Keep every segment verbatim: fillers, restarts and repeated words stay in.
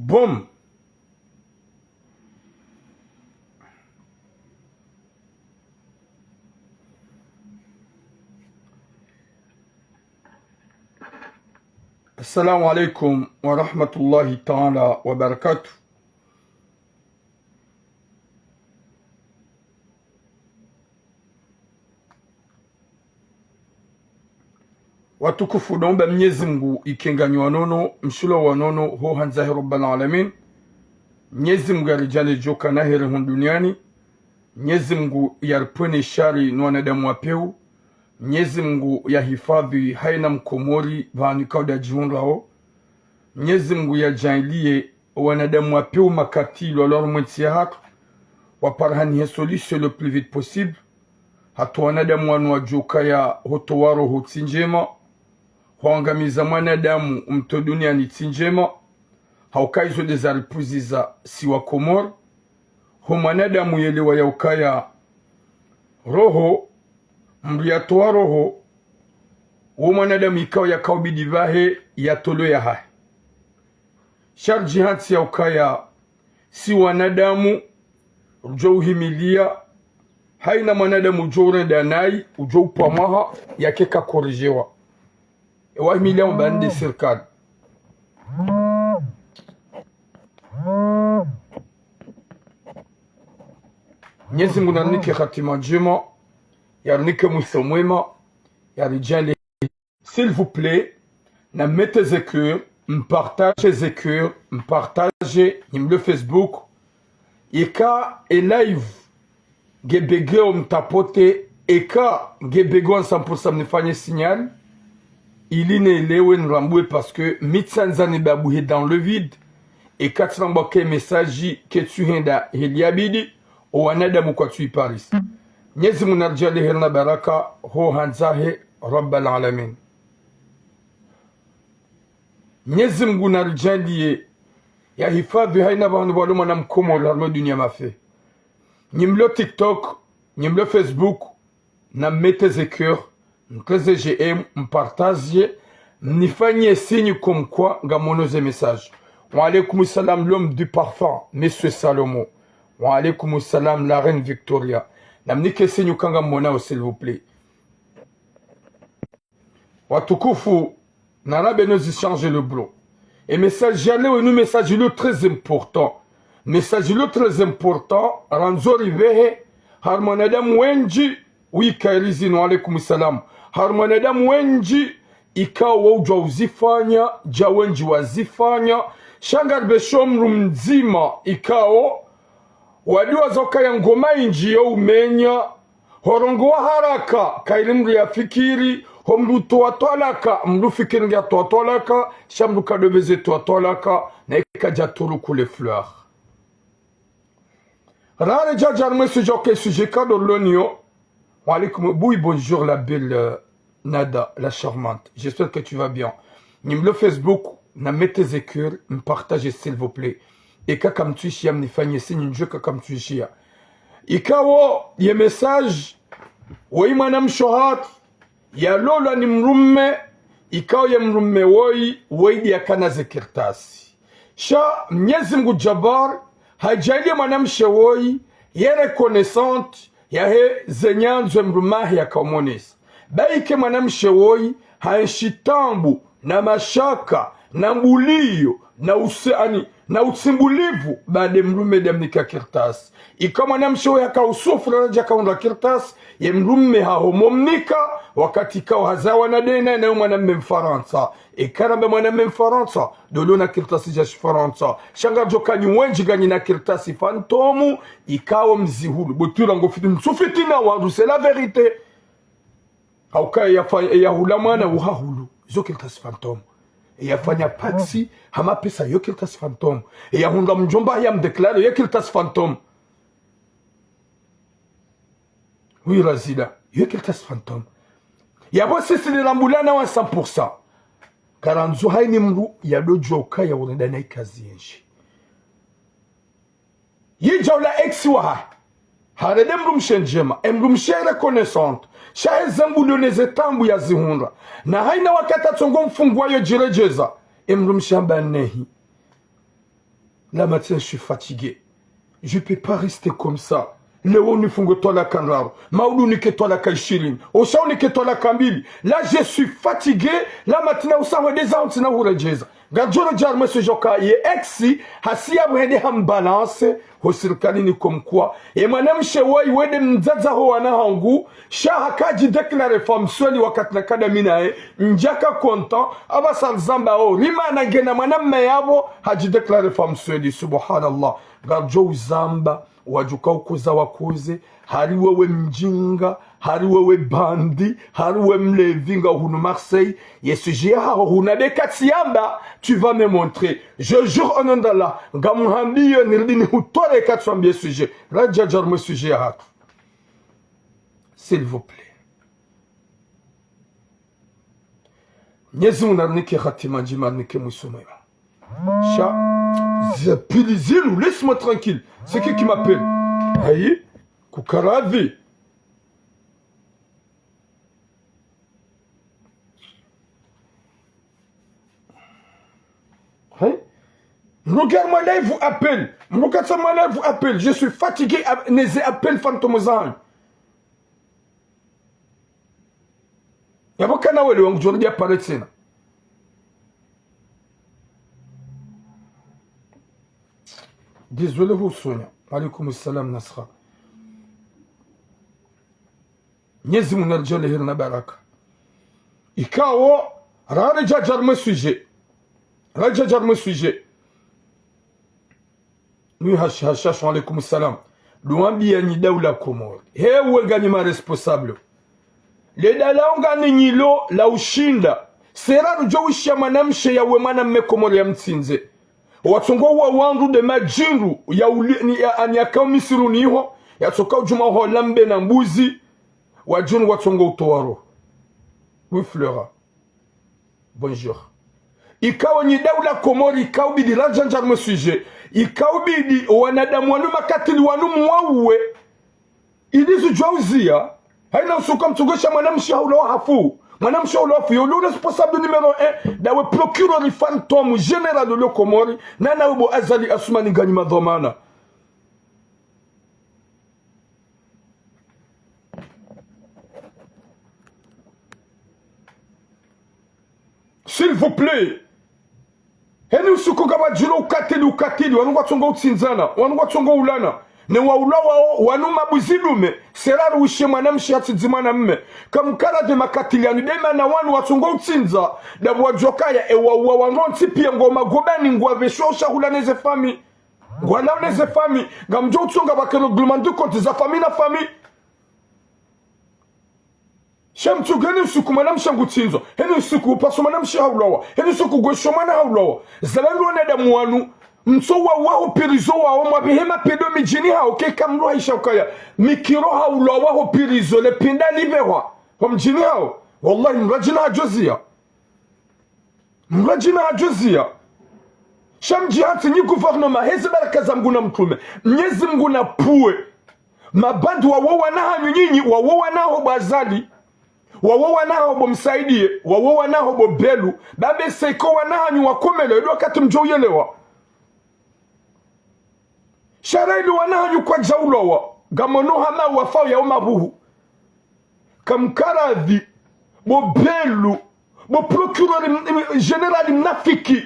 Boom. Assalamu alaikum wa rahmatullahi ta'ala wa barakatuh. Watukufu, naomba Mnyezi Mngu ikenganyi wa nono, mshilo wa nono, ho handza he Rabbal Alamin. Mnyezi Mngu yaridjaanlie djoka na heri hunu duniani. Mnyezi Mngu yaripvwene shari no wanadamu wa pewu. Mnyezi Mngu yahifadhwi hayina Mkomori pvanu ikao nde yadjihundrao. Mnyezi Mngu yadjaanlie wanadamu wa pewu makatili walo harumwa entsi yahatru waparihane solution le plus vite possible. Hata wanadamu wanu wadjokaya hutowa roho tsi ndjema, huangamiza mwanadamu umtro duniani tsi ndjema. Hauka izo nde zaripvuziza si Wakomori. Ho mwanadamu yelewa yaukaya roho, mndru yatowa roho, wo mwanadamu ikao yakaubidi pvahe yatolwe yahahe. Sha ridjihantsi yaukaya si wanadamu, udjo uhimilia, hayina mwanadamu udjo urenda nayi, udjo upvwa mwaha, yake kakorijewa. Ewahimilia wamba nde sirikali. Mnyezi Mngu narinike hatima ndjema, yarinike mwiso mwema, yaridjaanlie. S'il vous plaît, na mettez ze cœur, mpartage ze cœur, mpartage, nyi mlo Facebook. Eka e live nge bugeo mtapote, eka nge bugeo en cent pour cent mnifanye signal, ili nelewe nirambue, parce que mi tsandza nibabuhe dans le vide. Eka tsirambua ke message ketsu henda heli yabidi, o wanadamu kwatsu iparisa. Mnyezi Mngu naridjaanlie heri na baraka, ho handza he Rabbal Alamin. Mnyezi Mngu naridjaanlie yahifadhwi hayina pvahanu pvwalo mwana Mkomori harumwa dunia mafe. Nyi mlo TikTok, nyi mlo Facebook, na mettez ze cœur, mtreze j'aime, mpartage, mnifanye signe comme quoi ngamono ze message. Wa alaikum salam, l'homme du parfum, Monsieur Salomon. Wa alaikum salam, la reine Victoria. Namnike signe uka ngamonao, s'il vous plaît. Watukufu, narambeni zi changer le blo. E message ya leo inu message ilo très important. Message ilo très important, randzo ripvehe, harumwa wanadamu wendji, oui, Kairizini, wa alaikum salam. Harumwa wanadamu wendji, ikao waudjua uzifanya, dja wendji wazifanya, sha ngaripvesho mndru mdzima, ikao, wadiwaza ukaya ngoma indji yo umenya, horongowa haraka, kairi mndru yafikiri, ho mndru utowa twalaka, mndru fikiri nge yatowa twalaka, sha mndru kadopveze towa twalaka, na ika dja turuku les fleurs. Rare djadja harumwa e sujet, ok, sujet kado loniyo. Wa alaikum, oui, bonjour la belle, euh, Nada, la charmante. J'espère que tu vas bien. Nyi mlo Facebook, na mettez ze cœur, mpartage, s'il vous plaît. Eka kamtsuishia mnifanye signe ndjo eka kamtsuishia. Ikao, ye message, woyi mwanamshe hatru, yalolwa ni mdrume, ikao ye mdrume woyi, woyi ndiye yakana ze kartasi. Sha Mnyezi Mngu Jabbar, hadjaanlie mwanamshe woyi, ye reconnaissante, yahe ze nyandzo ye mdrume wahe yakaumonesa. Ba ike mwanamshe woyi, haenshi taabu, na mashaka, na mbuliyo, na use-, ani, na utsimbulivu, baada ye mdrume nde yamnika kartasi. Ika mwanamshe woyi hakausufra radja kahundra kartasi, ye mdrume hahomomnika, wakati ikao hazaya wana ndena, naye mwanamme Mfarantsa. Eka ramba mwanamme Mfarantsa, ndo lona kartasi dja Shifarantsa. Sha ngaridjo ka nyi wendji nganyina kartasi fantôme, ikao mzihulu. Botwira ngo fiti, ntsu fitina wandru, c'est la vérité. Hauka yafa-, yahula mwana uhahulu, zo kartasi fantôme. Yafanya paxi, ha mapesa yo kartasi fantôme. Yahundra mdjomba yamdéclare yo kartasi fantôme. Oui, Razida, yo kartasi fantôme. Yapvo sisi nirambulana wa cent pour cent. Karandzo hayina mdru yadodjoka ya urenda na ikazi yendji. Yidja ula ex wahahe. Harende mdrumshe ndjema. E mdrumshe reconnaissante. Sha he zambu lio ne ze taabu yazihundra. Na hayina wakati atsongo mfungwa yo djiredjeza. E mdrumshe hamba nehi. Là maintenant, je suis fatigué. Je peux pas rester comme ça. Leo nifunge twalaka ndraru. Maudu nike twalaka ishirini. Osha unike twalaka mbili. Là, je suis fatigué. Là maintenant, usaho des ans, tsina huredjeza. Ngadjo redjeza harumwa sujet ka ye ex, hasiya buhende hambalance, ho sirikali ni comme quoi. E mwanamshe woyi wende mdzadze ho wana hangu, sha haka djidéclaré femme seule wakati nakana mi naye, ndjaka content, apvasa alizamba o, rimana ngena mwanamme yapvo, hadjidéclaré femme seule, subhanallah. Ngardjo uzamba, wadjuka ukoza wakoze, hari wewe mdjinga, hari wewe bandi, hari wewe mlevi nga hunu Marseille, ye sujet yaho huna beka tsiyamba, tu vas me montrer. Je jure au nom d'Allah, ngamhambiyo niridi nihutole eka tsuambiye sujet. Radja dja harumwa sujet yahatru. S'il vous plaît. Mnyezi Mungu narinike hatima ndjema, narinike mwiso mwema. Sha, zipvili zinu, laisse-moi tranquille. C'est qui qui m'appelle? Ayi, kukaradhi. Hein? Regarde mon live appel. Regarde ça, mon live appel. Je suis fatigué à, neze appel fantôme zanyu. Yapvo kana wele wangu djori dia pare tsena. Désolé, husonya. Alaikum salam, Nasra. Mnyezi Mungu naridjaanliye heri na baraka. Ikao, raredja dja harumwa sujet. Raredja dja harumwa sujet. Nwi hashi, hashi, hashi, wa alaikum salam. Ndo wambiya nyi daula Komori. He we nganyi ma responsable. Le daula ngani nyilo la ushinda. Sera rudjo wishiya mwanamshe yawe mwanamme Komori yamtsindze. Watsongo wa wandru nde madjindru ya uli, ni, ya, ani yaka umisiruni ho, yatsoka udjuma ho lambe na mbuzi, wadjindru watsongo utowa roho. Oui, Flora. Bonjour. Ikao nyi daula Komori, ikao bidi radja dja harumwa sujet. Ikao bidi wanadamu wanu makatili wanu mwauwe. Ili zidjwa uziya. Hayina usuku mtsongo sha mwanamshe haulawa hafu. Mwanamshe haulawa hafu. Yo le responsable numéro un. Ndawe procureur fantôme général le Komori. Nana ubo Azali Assoumani nganyi madhwamana. S'il vous plaît. Heni usuku ngapvadjilo ukatili, ukatili, wanu ngwatsongo utsindzana, wanu ngwatsongo ulana. Ne waulawao, wanu mabuzi lume, sera ruwishe mwanamshe hatsindzi mwanamme. Kamkaradhi makatili yanu, nde mana wanu watsongo utsindza, ndapvo wadjokaya, e wauwa wanu wontsi piya ngwao magobani ngwapveshwa ushahula neze famille. Ngwalao neze famille, ngamdjo utsonga pvake règlement de compte za famille na famille. Sha mtsuge heni usuku mwanamshe ngutsindzwa, heni usuku upvaso mwanamshe haulawa, heni usuku gwesho mwana haulawa. Zalani wanadamu wanu, mtso wauwa ho prison wao mwapvehe mapendo midjini hawo, keka mdru hayisha ukaya, mikiro haulawa ho prison, le pinda lipvehwa ho mdjini hawo. Wallahi, mdru adjina hadjoziya. Mdru adjina hadjoziya. Sha mdji hatsi nyi gouvernement, hezi baraka za Mngu na mtrume. Mnyezi Mngu napvuwe. Mabandi wawo wana hanyu nyinyi, wawo wana ho bo Azali. Wawo wana ho bo Msaidiye, wawo wana ho bo Belu. Babe seko wana hanyu wakomele, ndo wakati mdjo uyelewa. Sha ra ili wana hanyu kwadjaulawa, ngamono hama wafao yao mabuhu. Kamkaradhi, bo Belu, bo procureur m-, m-, général mnafiki,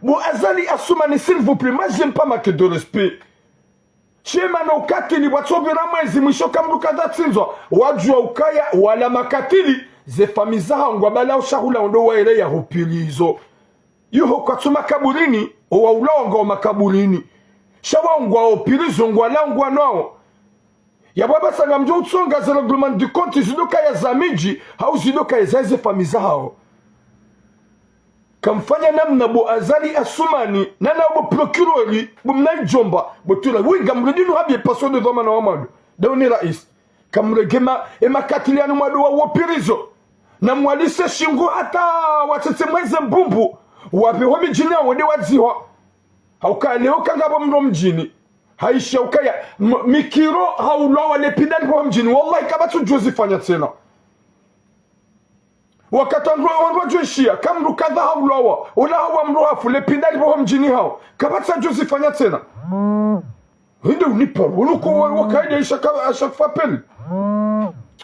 bo Azali Assoumani, s'il vous plaît, moi j'aime pas manquer de respect. Shema no ukatili, bwatsobira mwezi mwisho kamdru kadjatsindzwa, wadjuwa ukaya, wala makatili, ze famille zahawo ngwabalao ushahula ndo waeleya ho prison. Yoho kwatsu makaburini, owaulawa ngwao makaburini. Sha wao ngwao prison ngwalao ngwanwao. Yapvo apvasa ngamdjo utsonga ze règlement de compte zidokaya za midji, hau zidokaya za ze famille zahawo. Kamfanya namna bo Azali Assoumani, nana bo procureur, bo mnaidjomba, bo tula. Oui, ngamredi nu habiye passeport de dhwamana wa mwando. Ndawe ni rais. Kamrege ma, e makatili yanu mwando wa wo prison. Na mwalise shingo hata watsetse mweze mbumbu. Wapve ho midjini yawo nde wadzihwa. Hauka leo kangapvo mdru mdjini. Hayisha ukaya, m-, mikiro haulawa le pinda lipvehwa mdjini. Wallahi, kapvatsu djo zifanya tsena. Wakati wandru, wandru wadjoshiya, ka mndru kadha haulawa, ola hawa mndru hafu, le pinda livo ho mdjini hawo. Kapvatsi adjo zifanya tsena. Hinde uniparo, unuko wa, wa kaida isha ka, à chaque fois appel.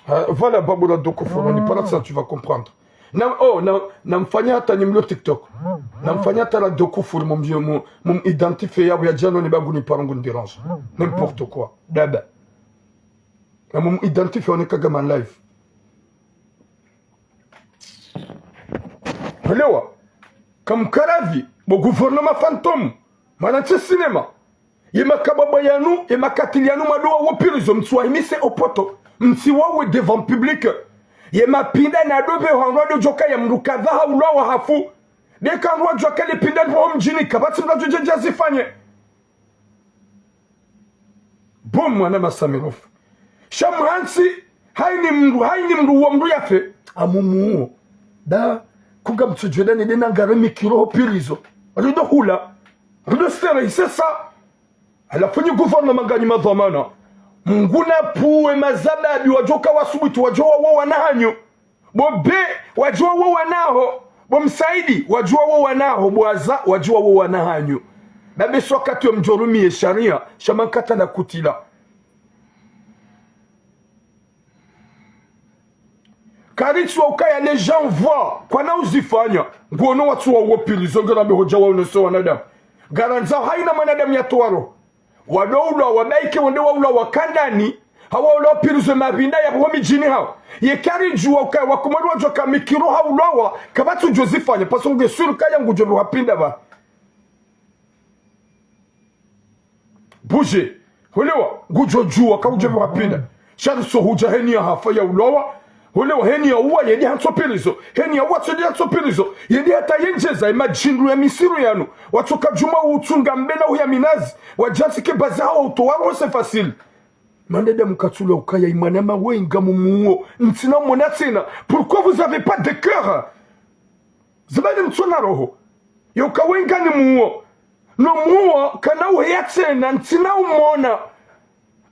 Ah, voilà, babu la dokoforo, ni para ça, tu vas comprendre. Na, oh, na, namfanya hata nimlo TikTok. Namfanya hata la dokoforo, mum, mum, mum identifier ya, ya djano ni bagu ni parongo ni dérange. N'importe quoi. Dada. Na mum identifier, on est kagama live. Elewa. Kamkaradhi, bo gouvernement fantôme. Mana ntsi cinéma. Ye makababa yanu, ye makatili yanu madowa wo pirizo, mtsi wahimise opoto, mtsi wawe devant public. Ye mapinda na dobe hwandru wadjo djoka ya mndru kadha haulawa hafu. Deka hwandru wadjoka le pinda livo ho mdjini, kapvatsi mndru adjo dja zifanye. Bo mwana masamirofu. Sha mhantsi, haini mndru, haini mndru wa mndru yafe. Amumuo. Da, kuga mtsudjweda ne dena ngare mikiro ho pirizo. Rido hula. Rido stere, c'est ça. Halafu nyi gouvernement nganyi madhwamana. Mnguna puwe mazababi wadjoka wasubutu wadjo wawo wana hanyu. Bo be, wadjuwa wo wanaho. Bo Msaidi, wadjuwa wo wanaho. Bo Aza, wadjuwa wo wana hanyu. Babe swakati yo mdjorumiye sharia, sha mankata na kutila. Karitsi wa ukaya les gens voient, kwana uzifanya. Nguono watsu wa uwo pirizo, ngera be hodja wa unose wanadamu. Ngarandzao haina mwanadamu ya towa roho. Wado ulwa wabaike wende wa ulwa wakandani, hawa ulwa pirizwe mapinda ya buho midjini hawo. Ye karidjuwa ukaya wakomori wadjuwa ka mikiro haulwawa, kapvatsu djo zifanya, parce que nge sûr kaya ngudjo buha pinda ba. Bouge. Hulewa, ngudjo djuwa ka udjo buha pinda. Sha ritso hudja heni ya hafa ya ulwawa. Hulewa heni ya uwa, yedi hantso pirizo. Heni ya uwa, tsodi hantso pirizo. Yedi hata yendjeza, ye madjindru ya misiru yanu. Watsoka djuma utsunga mbela uya minazi. Wadjantsi ke bazi hawa utowa roho c'est facile. Mwanadamu katsula ukaya imwana mawenga mumuo. Ntsina umona tsena. Pourquoi vous avez pas de cœur? Zibani mtsuna roho. Yoka wenga ni muo. No muo, kana uheya tsena, ntsina umona.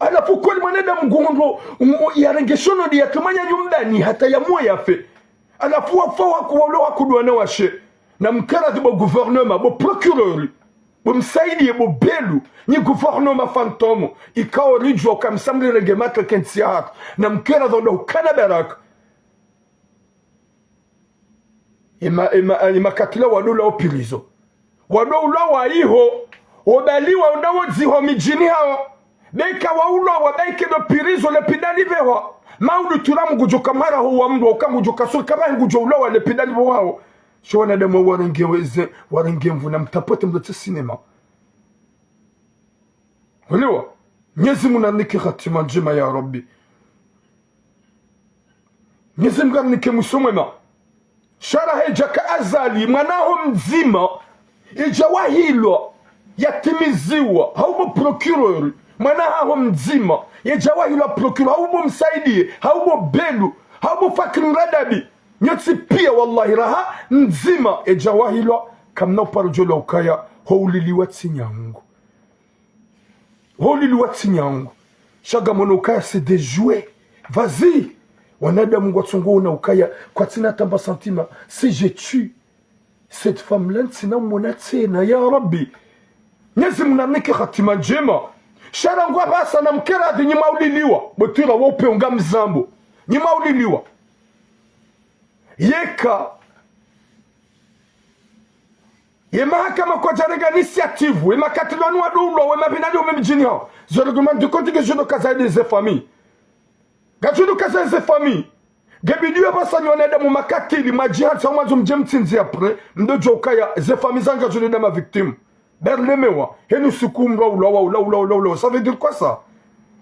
Halafu kweli mwanadamu nguhundro, um, yarenge shono ndi yatumanya nyumbani hata ya muo yafe. Halafu wafa waku waulo waku ndo wanawashe. Namkaradhi bo gouvernement, bo procureur, bo Msaidi, bo Belu, nyi gouvernement fantôme, ikao ridjuwa uka msamri renge matre kentsi ya haka. Namkaradhi ndo ukana baraka. Ema, ema, ema katila wado ulwa opirizo. Wado ulwawa iho, obaliwa unda wodziho midjini hawo. Beka wa ulwawa baike ndo pirizo le pinda lipvehwa. Maudu turamu ngudjo kamhara ho wa mndru, uka ngudjo kasuri kabahi ngudjo ulwawa le pinda lipvehwa hawo. Sho wanadamu warenge weze, warenge mvu na mtapote mdo tse cinéma. Hulewa. Mnyezi Mungu narinike hatima ndjema ya Rabbi. Mnyezi Mungu narinike mwiso mwema. Sha raha idjaka Azali, mwana haho mdzima, idja wahilwa, yatimiziwa, hau bo procureur, mwana haho mdzima, yedja wahilwa procureur, hau bo Msaidi, hau bo Belu, hau bo Fakri Mradabi, nyontsi pia wallahi raha mdzima, yedja wahilwa, kamna uparo djolwa ukaya, ho uliliwa tsi nyangu. Ho uliliwa tsi nyangu. Sha ngamono ukaya c'est des jouets. Vas-y. Wanadamu ngwatsongo ona ukaya kwatsina tamba sentiment. Si je tue cette femme-là, ntsina umona tsena, ya Rabbi. Mnyezi Mungu narinike hatima ndjema. Sha ra ngwapvasa namkaradhi nyi mauliliwa. Bo tira wo upe unga mzambo. Nyi mauliliwa. Yeka. Ye mahakama kwadjarenga initiative, ye makatili wanu wado ulwawa, ye mapinda ndo ume midjini hawo. Zo règlement de compte ke zinu kaza ede ze famille. Ngazinu kaza eze famille. Nge bidi yo pvasa nyi wanadamu makatili, mwadjihantsa mwandzo mdje mtsindzi après, mdo djo ukaya ze famille zanga zinu nda ma victimes. Berlemewa, henu siku mndru ulwawa, ulwawa, ulwawa, ulwawa. Ça veut dire quoi ça?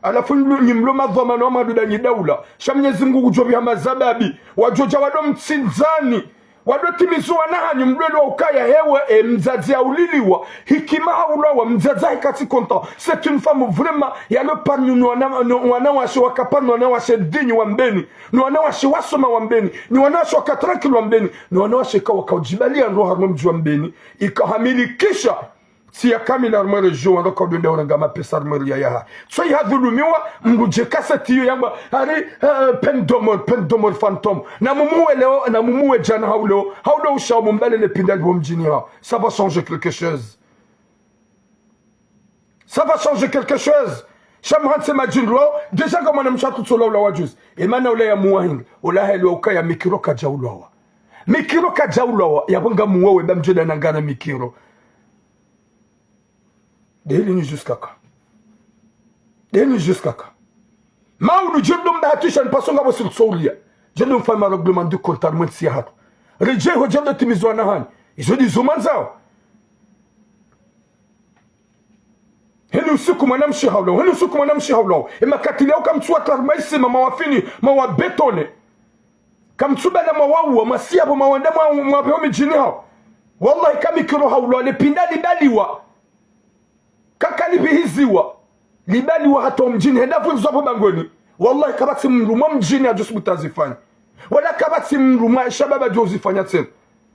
Halafu nyi mlo madhwamana wa maduda nyi daula. Sha Mnyezi Mungu ngudjo biha mazababi. Wadjo dja wado mtsindzani. Wado timizo wana hanyu mdwelwa ukaya hewe, e, mdzadze ya uliliwa. Hikima haulwawa, mdzadze hikatsi content. C'est une femme vraiment, ya le parmi nous, wana, no, wanawashe waka parmi wanawashe dini wa Mbeni. No wanawashe wasoma wa Mbeni. Ni wanawashe waka tranquille wa Mbeni. Ni wanawashe ka waka udjibaliya ndo harumwa mdji wa Mbeni. Ika hamilikisha. Siya kamili harumwa région, wandru waka udjo wenda urenga mapesa harumwa riya yaha. So yihadhulumiwa, mdru dje kaseti iyo yamba, hari, eh, peine de mort, peine de mort fantôme. Na mumuwe leo, na mumuwe djana hau leo, hau leo ushao mumbale le pindali bo mdjini hao. Ça va changer quelque chose. Ça va changer quelque chose. Sha mhantsi madjini leo, déjà nga mwanamshe hatru tsola ulawa juzi. Emana ula ya muwa hindri, ula heli wa ukaya mikiro kadja ulawa. Mikiro kadja ulawa, ya bonga muwa wemba mdjeda nangana mikiro. Dehili ni jusqu'à quand? Dehili ni jusqu'à quand? Maudu djendo mda hatru isha ni pasonga bo sirtsoulia. Djendo mfanya ma règlement de compte harumwa ntsi yahatru. Ridje ho djendo timizwa na hani. Izo ndizo mandzao. Heni usiku mwanamshe haulawa, heni usiku mwanamshe haulawa. E makatili yao kamtsuwa tarmaisi, ma mawafini, ma wa bétonné. Kamtsuba na mawauwa, masiya bo mawanda mwa, mwa peo midjini hao. Wallahi kamikiro haulawa, le pinda libaliwa. Kaka libihiziwa. Libaliwa hata omdjini, henda vundzwa bo bangweni. Wallahi kapvatsi mdru mwa mdjini yadjo subutu yazifanya. Wala kapvatsi mdru mwa shababa djo uzifanya tsena.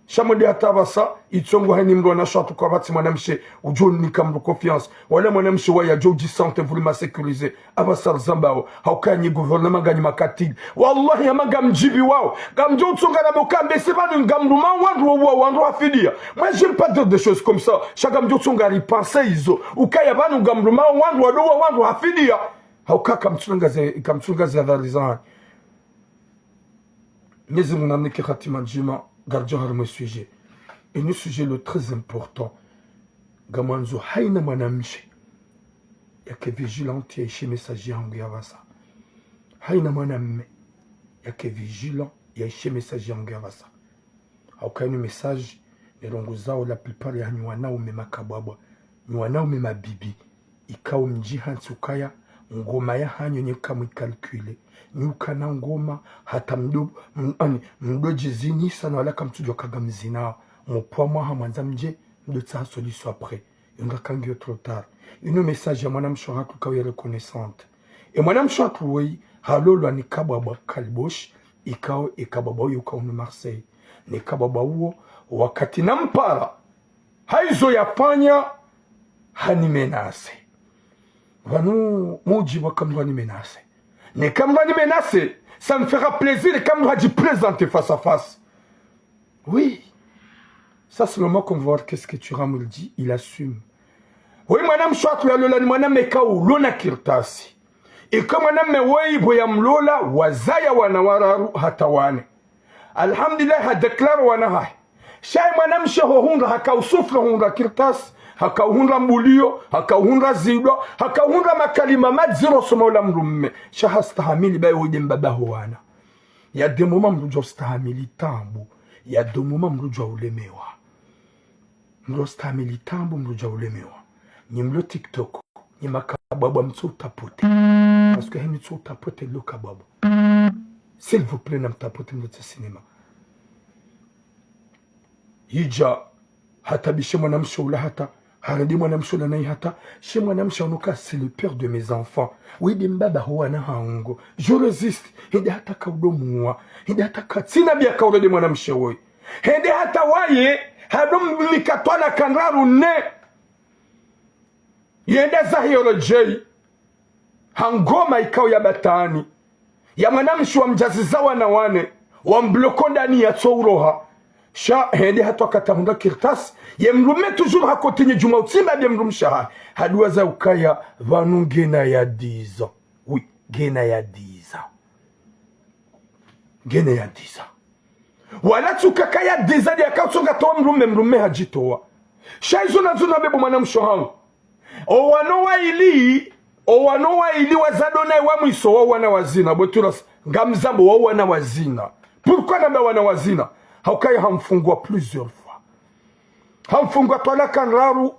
Sha mwende hata apvasa, itsongo haini mdru wanashe hatru kapvatsi mwanamshe, udjo nika mdru confiance. Wala mwanamshe waye yadjo udji sentir vuli ma sécurisé. Apvasa rizambao, hauka nyi gouvernement nganyi makatili. Wallahi, hama ngamdjibiwao. Ngamdjo utsonga na mboka mbese pvanu ngamdru ma wandru wa wandru hafidiya. Moi, j'aime pas dire des choses comme ça. Sha ngamdjo utsonga ripenser izo. Ukaya pvanu ngamdru ma wandru wa wandru hafidiya. Hauka kamtsunga ze, kamtsunga ze hadhari zanyi. Mwenyezi Mungu namnike hatima ndjema, ngaridjo harumwa sujet. Eni sujet lo très important. Ngamwandzo haina mwanamshe yake vigilante yaishe message yangu ya pvasa. Haina mwanamme yake vigilant yaishe message yangu ya pvasa. Hauka inu message nirongozao la plupart ya nyi wanaume makabwabwa, nyi wanaume mabibi, ikao mdjihantsi ukaya ngoma yahanyu nyi kamwi calculé, nyi ukana ngoma hata mdo, m-, ani, mdo djizinisa na wala kamtsudjuwa ka ngamzinao, mupvwa mwaha mwandza mdje, mdo tsaha solution après. Yonga kangiyo trop tard. Inu message ya mwanamshe hatru ikao ye reconnaissante. E mwanamshe hatru woyi halolwa ni kabwabwa Kaliboshi, ikao e kabwabwa uwo uka unu Marseille. Ni kabwabwa uwo wakati nampara, haizo yafanya, hani menacé. Pvanu mudjibu eka mdru hani menacé. Neka mdru hani menacé, ça me fera plaisir eka mdru hadji présenter face à face. Oui. Ça, c'est le moment qu'on va voir qu'est-ce que Thuram il dit, il assume. Oui, mwanamshe hatru yalola ni mwanamme ikao ulo na kartasi. Eka mwanamme woyi pvo yamlola, wazaya wana wararu hata wane. Alhamdulillah, ha déclaré wana hahe. Sha ye mwanamshe ho hundra, haka usouffrir hundra kartasi, haka uhundra mbuliyo, haka uhundra zidwa, haka uhundra makalima madziro soma ula mdrumme. Sha hastahamili baye wo nde mbaba ho wana. Il y a des moments mdru udjo ustahamili taabu. Il y a des moments mdru udjo ulemewa. Mdru ustahamili taabu, mdru udjo ulemewa. Nyi mlo TikTok, nyi makabwabwa mtso utapote. Parce que heni tso utapote lo kabwabwa. S'il vous plaît, namtapote mlo tse cinéma. Yidja, hatabishe mwanamshe ula hata, harende mwanamshe ula nayi hata, she mwanamshe unu ka c'est le père de mes enfants. Wo nde mbaba ho wana hangu. Je résiste. Hende hata ka udo muwa. Hende hata ka tsina biya ka urende mwanamshe woyi. Hende hata waye, hado mnika twalaka ndraru nne. Yende zahe yoredjeyi. Ha ngoma ikao ya batwani. Ya mwanamshe wamdjaziza wana wane. Wambloko ndani yatso uroha. Sha hende hata wakati ahundra kartasi. Ye mdrumme toujours ha continué djuma utsimba nde mdrumshe hahe. Haduwaza ukaya pvanu ngena ya dix ans. Oui, ngena ya dix ans. Ngena ya dix ans. Wala tsi uka kaya dix ans nde yaka utsonga towa mdrumme, mdrumme hadjitowa. Sha izo nazo nambie bo mwanamshe hangu. O wana wayili, o wana wayili wazado naye wa mwiso wa wana wa zina, bo Thuram, ngamzambo wa wana wa zina. Pourquoi namba wana wa zina? Haukaya hamfungwa plusieurs fois. Hamfungwa twalaka ndraru,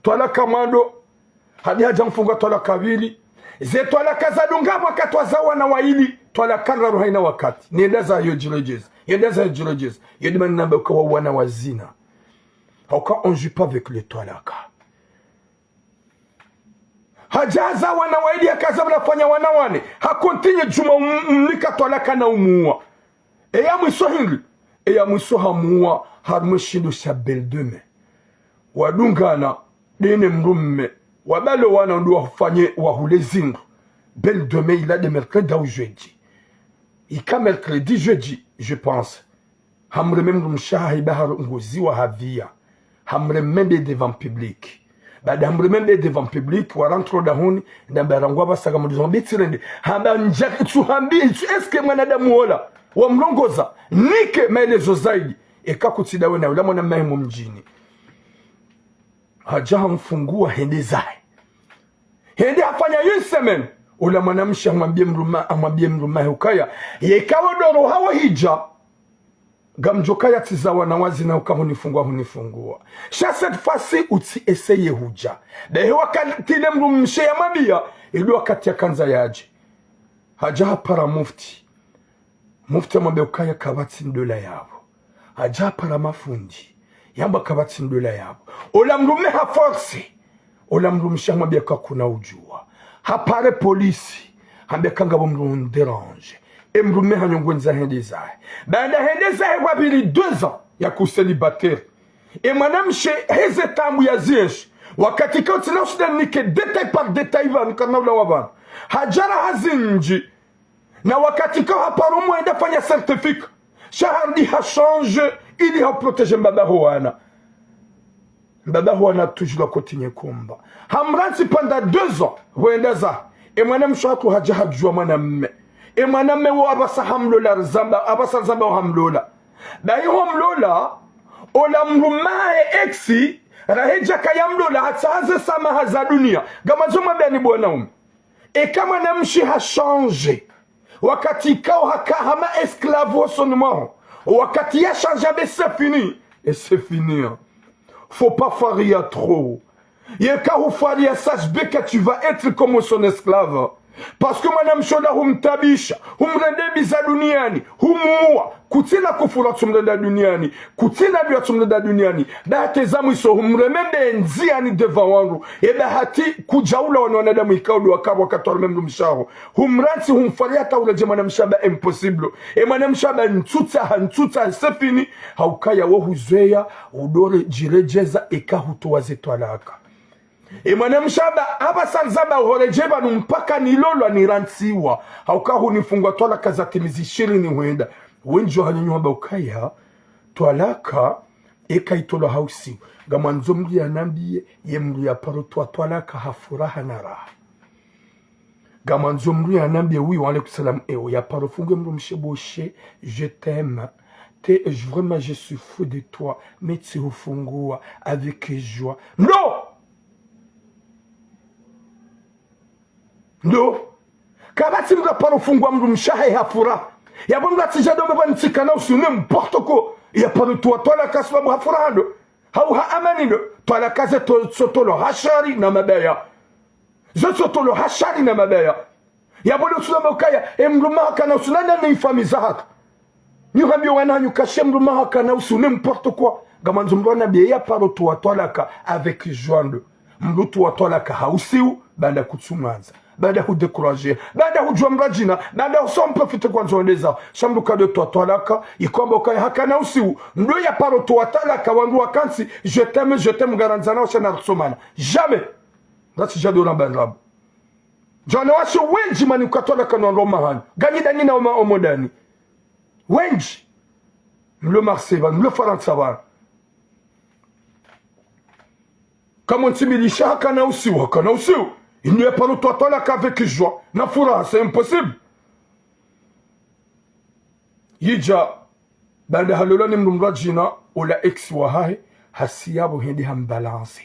twalaka mwando, hadi hadja mfungwa twalaka mbili. Ze twalaka zadunga wakati waza wana wayili, twalaka ndraru haina wakati. Nenda zahe yo djiredjeza, yenda zahe djiredjeza. Yo nde mana namba uka wa wana wa zina. Hauka on joue pas avec les twalaka. Hadja haza wana wayili, haka zamba nafanya wana wane. Ha continué djuma um-, umnika twalaka na umuwa. Eya mwiso hindri? Eya mwiso hamuwa harumwa eshindo sha Belle de Mai. Wadungana, Dene mdrume, wabalo wana ndo wafanye wahule zindru. Belle de mai ila de mercredi au jeudi. Ika mercredi, jeudi, je pense. Hamreme mdrumshe hahe bahari ngozi wa haviya. Hamreme be devant public. Baada hamreme be devant public, wa rentre dahoni, nda mbarangu apvasa ka mdruzo bitsi rende. Hamba ndja, tsu hambi, tsu est-ce que mwanadamu wola. Wamrongoza, nike maelezo zaidi. Eka kutsi ndawe na ula mwana mahe mo mdjini. Hadja hamfunguwa hende zahe. Hende hafanya une semaine. Ula mwanamshe hamwambie mdruma, hamwambie mdrumahe ukaya. Yeka wo ndoro hawo hidja. Ngamdjo kaya tsi za wana wazi na uka hunifunguwa, hunifunguwa. Sha cette fois-ci utsi essayer hudja. Behe wakati ne mdrumshe yamwambia, ndo wakati yakandza yadje. Hadja hapara mufti. Mufti yamwambia ukaya kapvatsi ndola yapvo. Hadja hapara mafundi. Yamba kapvatsi ndola yapvo. Ola mdrume haforce. Ola mdrumshe hamwambia ka kuna udjuwa. Hapare polisi. Hambia ka ngapvo mdru dérange. E mdrume hanyongwendza hende zahe. Baada hende zahe wapviri deux ans yaka célibataire. E mwanamshe heze tabu ya zienshi. Wakati ka utsina ushinda nike détail par détail pvanu kana ula wa pvanu. Hadja raha zindji. Na wakati ka haparo mwenda fanya certificat. Sha harudi ha change ili ha protéger mbaba ho wana. Mbaba ho wana toujours continuer combat. Hamrantsi pendant deux ans. Hwenda za. E mwanamshe hatru hadja hadjuwa mwanamme. E mwanamme wo apvasa hamlola rizamba, apvasa rizamba wo hamlola. Bahi ho mlola, ola mdrumahe ex, raha yadja kaya mlola, hatsaha ze samaha za dunia. Ngamwandzo mwambiani bo wanaume. Eka mwanamshe ha change. Wakati kao haka hama esclave hosoni mwaho. Wakati ya change be c'est fini. Et c'est fini, hein. Faut pas faire rire trop. Yeka hufaria sache bien que tu vas être comme son esclave. Parce que mwanamshe ola humtabisha, humrende mbi za duniani, humuwa, kutsina kufura tsumrenda duniani, kutsina dua tsumrenda duniani, bahati za mwiso humreme mbe ndziani devant wandru, e bahati kudjaula wana wanadamu ikao ndo wakapvo wakati wareme mdrumshe haho. Humrantsi humfaria hata uredje mwanamshe amba impossible. E mwanamshe amba ntsutsaha, ntsutsaha, c'est fini. Haukaya wo huzweya, udore djiredjeza eka hutowa ze twalaka. E mwanamshe amba, apvasa rizamba horedje pvanu mpaka nilolwa nirantsiwa. Hauka hunifungwa twalaka za timizi ishirini hwenda. Wendji wahanyu hamba ukaya, twalaka, eka itolwa ha usiu. Ngamwandzo mdru yanambie, ye mdru yaparo towa twalaka ha furaha na raha. Ngamwandzo mdru yanambie, oui, wa alaikum salam, ewo, yaparo fungue mdrumshe boshe, je t'aime. Te, je, vraiment, je suis fou de toi. Mais tsi hufunguwa avec joie. Ndo! Ndo! Kapvatsi mdru yaparo funguwa mdrumshe hahe ha furaha. Yapvo mdru atsidja ndo mba ntsika na usiu n'importe quoi. Yaparo towa twalaka sababu ha furaha ndo. Hau ha amani ndo. Twalaka ze to-, zo tolwa ha shari na mabaya. Zo zo tolwa ha shari na mabaya. Yapvo ndo tsunamba ukaya, e mdrumaho kana usiu na ne ifamiyi zahatru. Nyi hambio wana hanyu ka she mdrumaho kana usiu n'importe quoi. Ngamwandzo mdru yanambie yaparo towa twalaka avec joie ndo. Mdru towa twalaka ha usiu, baada kutsumwandza. Baada hudécourager. Baada hudjuwa mradjina. Baada husoma profite kwandzo wendeza. Sha mdru kado towa twalaka, ikomba ukaya hakana usiu. Mdru yaparo towa twalaka wandru wakantsi, je t'aime, je t'aime, ngarandzana washe na rutsomana. Jamais. Ngatsidja ndo ramba ndrabo. Djana washe wendji mani uka twalaka no ndo mahanyu. Nganyi dani na oma omodani. Wendji. Mlo Marseille pvanu, mlo Farantsa pvanu. Kamwe ntsi mbilisha hakana usiu, hakana usiu. Inu yaparo towa twalaka avec joie. Na furaha, c'est impossible. Yidja, baada halolwa ni mdru mradjina, ola ex wahahe, hasi yapvo hende hambalanse.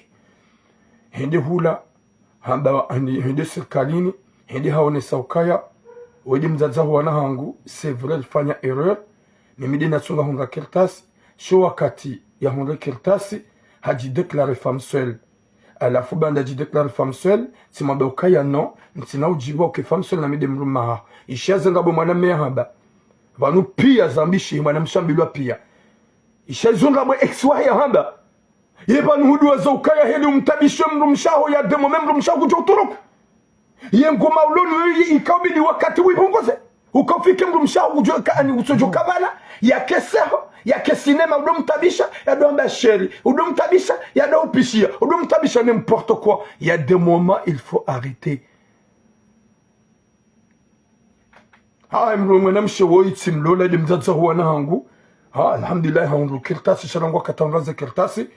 Hende hula, hamba, hende, hende sirikalini, hende haonesa ukaya, wende mdzadze ho wana hangu, c'est vrai, rifanya erreur, mimi nde natsunga hundra kartasi, sho wakati yahundre kartasi, hadjidéclaré femme seule. Halafu baanda djidéclaré femme seule, tsimwamba ukaya non, ntsina udjibu wa uke femme seule na mi nde mdrumaho. Isha ze ngapvo mwanamme yahamba. Pvanu pia zambishi, mwanamshe ambilwa pia. Isha izo ngapvo ex wahe yahamba. Ye pvanu huduwaza ukaya heli umtabishe mdrumshe haho ya demo me mdrumshe haho kudjo uturuku. Ye ngoma uloni wewe ikabidi wakati wipvunguze. Uka ufike mdrumshe haho kudjo ka ani utsodjo kabala, ya keseho, Yake cinéma, udo mtabisha, yado hamba chéri. Udo mtabisha, yado upishia. Udo mtabisha, n'importe quoi. Il y a des moments, il faut arrêter. Ha, mdru mwanamshe woyi tsimlola, nde mdzadze ho wana hangu. Ha, alhamdulillah, hahundru kartasi, sha rangu wakati hahundru ze kartasi,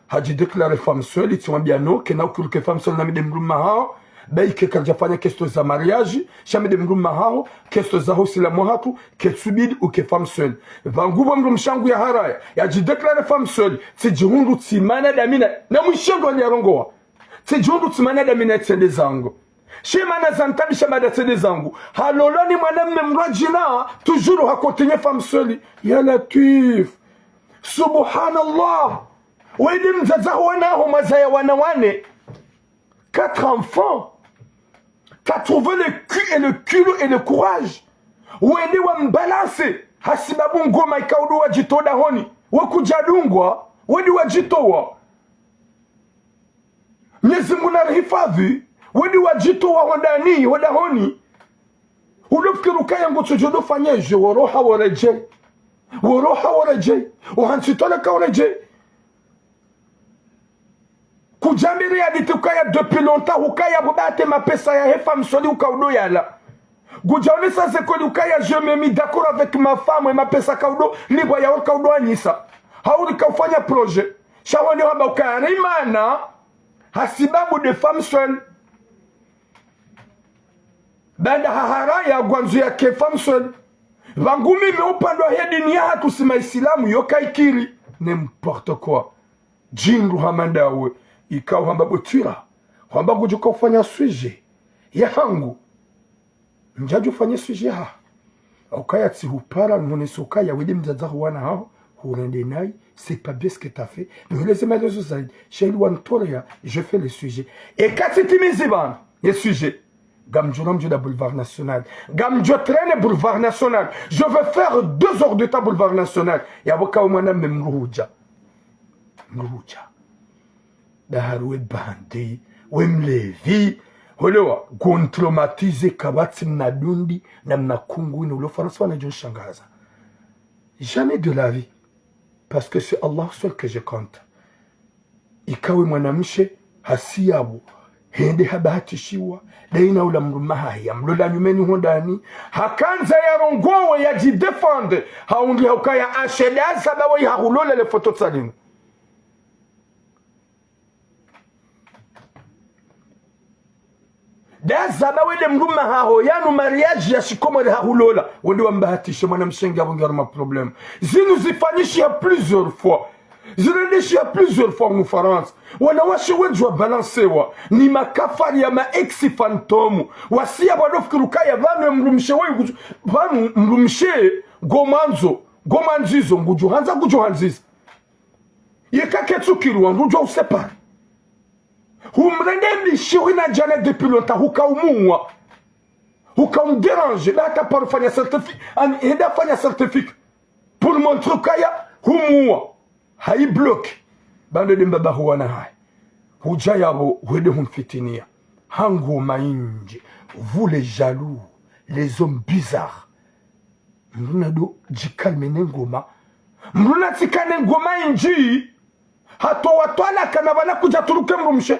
hadjidéclaré femme seule, tsimwambia non, kena ukiri uke femme seule na mi nde mdrume haho, ba ike karidjafanya questions za mariage, sha mi nde mdrume haho, questions za usilamu hatru, ketsubidi uke femme seule. Pvangu pvo mdrumshe hangu yaharaya, yadjidéclaré femme seule, tsidjihundru tsi mwanadamu na, na mwishe ndo waniyarongowa. Tsidjihundru tsi mwanadamu na tsende zangu. Sha mana zantabisha mada tsende zangu. Halolwa ni mwanamme mdrwadjina, toujours ha continué femme seule. Ya Latwif. Subhanallah. Wewe nde mdzadze ho wana haho, mwazaya wana wane. Quatre enfants. T'as trouvé le cul et le culot et le courage. Wende wambalanse. Hasibabu ngoma ikao udo wadjitowa dahoni. We kudjadungwa. Wende wadjitowa. Mwenyezi Mungu narihifadhwi, wende wadjitowa ho dahoni, ho dahoni. Udo fikiri ukaya ngotsodjo do fanya dje, woroha woredjei. Woroha woredjei. Uhantsi twalaka woredjei. Kudjambiri hadisi ukaya depuis longtemps, ukaya pvo ba hata mapesa yahe femme seule uka udo yala. Ngudjaonesa ze kweli ukaya je me mets d'accord avec ma femme, ye mapesa ka udo lipva ya uka udo anyisa. Hauri ka ufanya projet. Sha wende wamba ukaya rimana, hasibabu nde femme seule. Baanda haharaya ngwandzo yake femme seule. Pvangu mimi upande wahe dini yahatru si maisilamu yo kayikiri. N'importe quoi. Djindru hama ndawe, ikao hamba bwetwira, hamba ngudjo ka ufanya sujet yahangu. Ndjadjo fanya sujet ha. Ukaya tsihupara, nihonese ukaya wewe nde mdzadze ho wana haho, hurende nayi, c'est pas bien ce que t'as fait. Nihuleze maelezo zaidi, sha ili wanitoleya, je fais le sujet. Eka tsitimizi pvanu, ye sujet. Ngamdjo, ngamdjo da Boulevard National. Ngamdjo traîner Boulevard National. Je vais faire deux heures de temps Boulevard National. Yapvo ka we mwanamme mdru hudja. Mdru hudja. Dahari we bandi, we mlevi. Holewa, ngu traumatisé kapvatsi mna dundi, na mna kunguni, ulo Farantsa wanadjo nishangaza. Jamais de la vie. Parce que c'est Allah seul que je compte. Ika we mwanamshe, hasi yapvo, hende habahatishiwa, daina ula mdrume hahe, yamlola nyumeni hondani, hakandza yarongowe, yadjidéfende, hahundri haukaya ashede, asaba wayi hahulola le foto tsalinu. Ndazaba wende mdrume haho, yanu mariage ya shikomori hahulola. Wende wambahatishe mwanamshe nge apvo nge harumwa problème. Zinu zifanyishiha plusieurs fois. Zirendeshiha plusieurs fois mu Farantsa. Wanawashe wendji wabalansewa ni makafari ya ma ex fantôme. Wasiya wado fikiri ukaya pvanu mdrumshe wayi ngudjo, pvanu mdrumshe ngomwandzo, ngomwandzizo, ngudjo handza, ngudjo handziza. Yeka ketsukiri wa ngudjo usépare. Humrende mbishi hwina djana depuis longtemps, huka umuwa. Huka umdéranger, ba hata paro fanya certifi-, ani, hende hafanya certificat. Pour montrer ukaya, humuwa. Hayi bloqué. Ba ndo nde mbaba ho wana hahe. Hudja yapvo, hwende humfitiniya. Ha ngoma indji. Vous les jaloux, les hommes bizarres. Mdru nado djikalme ne ngoma. Mdru natsikane ngoma indji. Hatowa twalaka na pvala kudja turuke mdrumshe.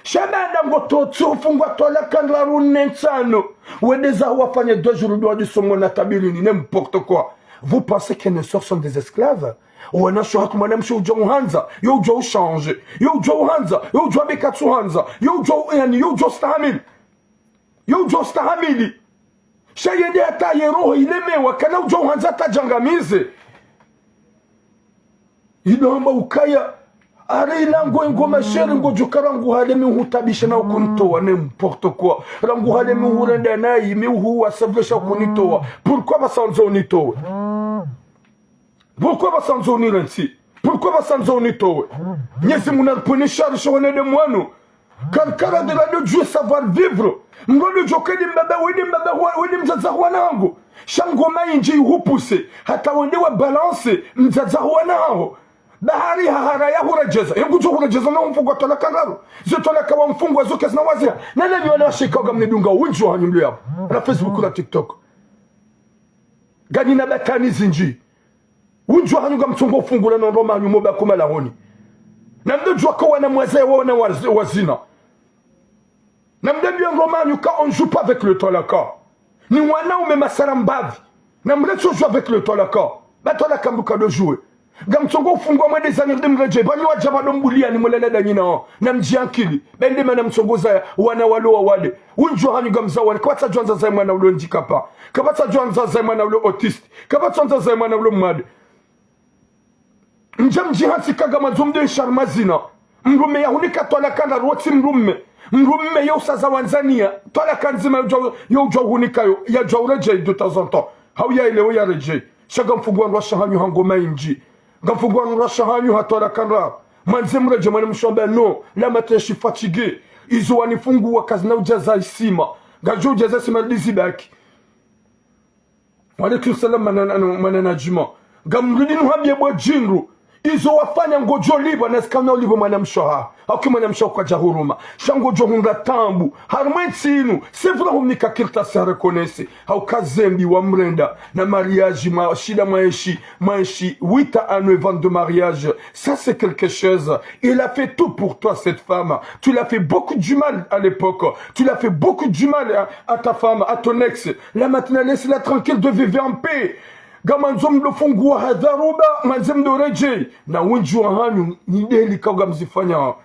Sha baanda ngo totsi ufungwa twalaka ndraru nne ntsanu. Wende zaho wafanye deux jours ndo wadiso mwana tabirini, n'importe quoi. Vous pensez que nos sœurs sont des esclaves ? Wanawashe hatru mwanamshe udjo uhandza, yo udjo uchanger, yo udjo uhandza, yo udjo beka tsu handza, yo udjo, yani, yo udjo stahamili. Yo udjo stahamili. Sha yende hata ye roho ilemewa, kana udjo uhandza hata djangamize. Ino hamba ukaya, are ilango engoma chéri ngodjo ka rangu hale mi uhutabisha na ukunitowa, n'importe quoi. Rangu hale mi uhurenda nayi, mi uhuwa savlesha ukunitowa. Pourquoi pvasa wandzo unitowe ? Pourquoi pvasa wandzo unirentsi ? Pourquoi pvasa wandzo unitowe ? Mwenyezi Mungu naripvwene shari sha wanadamu wanu. Karkara de la de Dieu savoir vivre. Mdru ndo djo kedi mbaba, wende mbaba, wa-, wende mdzadze ho wana hangu. Sha ngoma indji ihupuse. Hata wende wabalanse mdzadze ho wana haho. Bahari hahara ya huredjeza. Ye ngudjo huredjeza na umfungwa twalaka ndraru. Ze twalaka wamfungwa zo kazina waziha. Nana mi wanawashe ikao ngamnidunga wendji wahanyu mlio yapvo. La Facebook, la TikTok. Nganyina batani zindji. Wundji wahanyu ngamtsongo ufungula no ndro manyu mobaki malahoni. Na mdodjuwa ka wana mwazaya wana wa, wa zina. Na mdodjuwa ndro manyu ka on joue pas avec le twalaka. Ni wanaume masara mbavi. Na mletse jouer avec le twalaka. Ba twalaka mbuka do jouer. Ngamtsongo ufungwa mwende zanyi rudi mredjei. Ba nyi wadja ba do mbuliya ni mwelele da nyina o. Na mdji ankili. Bende mana mtsongo zaya wana walo wa wade. Wundji wahanyu ngamzao wade. Kapvatsi djwandza zayi mwana ulo handicapé. Kapvatsi djwandza zayi mwana ulo autiste. Kapvatsi djwandza zayi mwana ulo mwade. Mdja mdji hantsi ka ngamwandzo mdwe nsha harumwa zina. Mdrume yahunika twalaka ndraru wo tsi mdrume. Mdrume yo usaza wandzaniya. Twalaka ndzima yo udja, yo udja uhunika yo. Yadja uredjei de temps en temps. Hau ya ile wo yaredjei. Sha ngamfungwa ndrwasha hanyu ha ngoma indji. Ngamfungwa ndrwasha hanyu ha twalaka ndraru. Mwandze mredjei mwana mshe wamba non. Là maintenant je suis fatigué. Izo wanifunguwa kazina udja za isima. Ngadjo udja za isima rudi zibaki. Wa alaykum salam, mwana, mwana Najima. Ngamrudi nuhambiye bo djindru. Izo wafanya ngodjo lipvwa na zikana ulipvwa mwana mshe waho. Hauka mwana mshe waho kwadja huruma. Sha ngodjo hundra taabu. Harumwa entsi inu. C'est vrai humnika kartasi ya reconnaître. Hauka zembi wamrenda. Na mariage mwa, shida mwaenshi, mwaenshi huit ans avant de mariage. Ça c'est quelque chose. Il a fait tout pour toi, cette femme. Tu l'as fait beaucoup du mal à l'époque. Tu l'as fait beaucoup du mal à, à ta femme, à ton ex. Là maintenant, laisse-la tranquille de vivre en paix. Ngamwandzo mdo funguwa ha dharuba, mwandze mdo redjei. Na wundji wahanyu, ni deli ka ngamzifanya.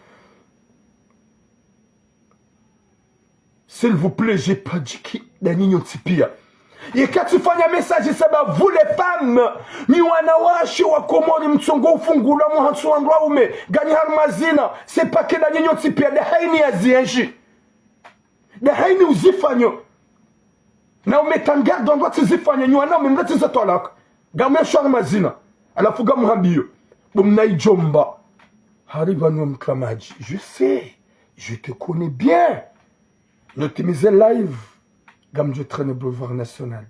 S'il vous plaît, j'ai pas dit que da nyinyi nyontsi piya. Yeka tsifanya message sababu vous les femmes, nyi wanawashe wa Komori mtsongo ufungulwa muhantsi wa ndrwaume, nganyi harumwa zina, c'est pas que da nyinyi nyontsi piya, da hayini ya zienshi. Da hayini uzifanyo. Na umetsa en garde ndrwa tsizifanyo, nyi wanaume mletse za twalaka. Ngamwesho harumwa zina. Halafu ngamhambiyo. Bo mna idjomba. Hari pvanu wa mklamadji. Je sais. Je te connais bien. Notimize live. Ngamdjo traîner boulevard national.